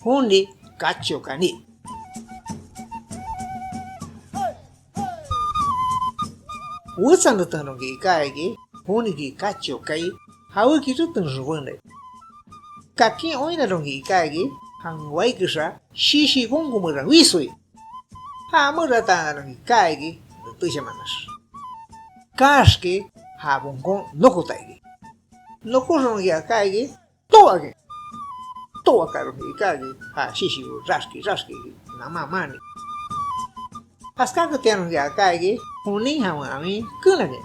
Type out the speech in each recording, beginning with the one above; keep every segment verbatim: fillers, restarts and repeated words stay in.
Joni kachio kaní. Wetsa netenronki iká iki, joniki kachio kaai, jawéki retenxon benai. Kakin oinnaronki iká iki, jawen wai kexa shishi bonko meran wisoi. Ja meratanaronki kaa iki, neteshamanax. Kaaxki ja bonkon nokota iki. Nokoxononki aká iki, toakin. Toakaronki iká iki, ja shishibo raxki raxki iki, namá mani. Jaskáketianonki aká iki, jonin jawen awin kenakin.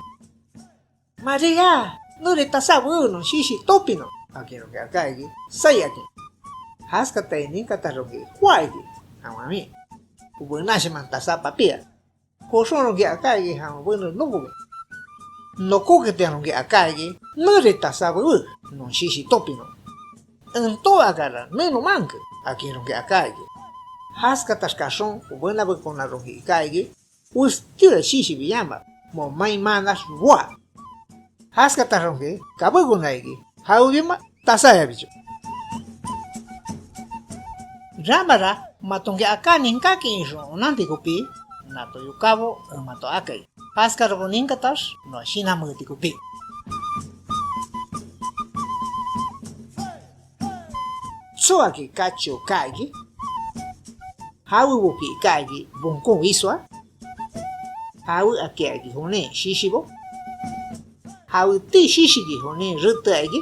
María, nore tasá bee non shishi topinon, akinronki aká iki, sai akin. Jaskatai ninkataxonki joá iki, jawen awin. Benashaman tasá papía. Joxonronki aká iki jawen bene nokobi. Nokoketianronki aká iki, nere tasá bebé, non shishi topinon. En toakara neno manke, akinronki aká iki. Jaskatax kaxon benabekonaronki iká iki, westíora shishibi yama, moa main manax boá. Jaskataxonki kabékona iki, jawebima tasayabicho. Ramara matonki aká ninkákin ixon onanti kopí, nato yokábo en mato akai. Jaskarabo ninkatax noa shinanmeeti kopí. Tsoaki kachio kaa iki, jaweboki kaa iki bonkon wisoa, jawe akia iki jonin shishibo, jawetii shishiki jonin retea iki,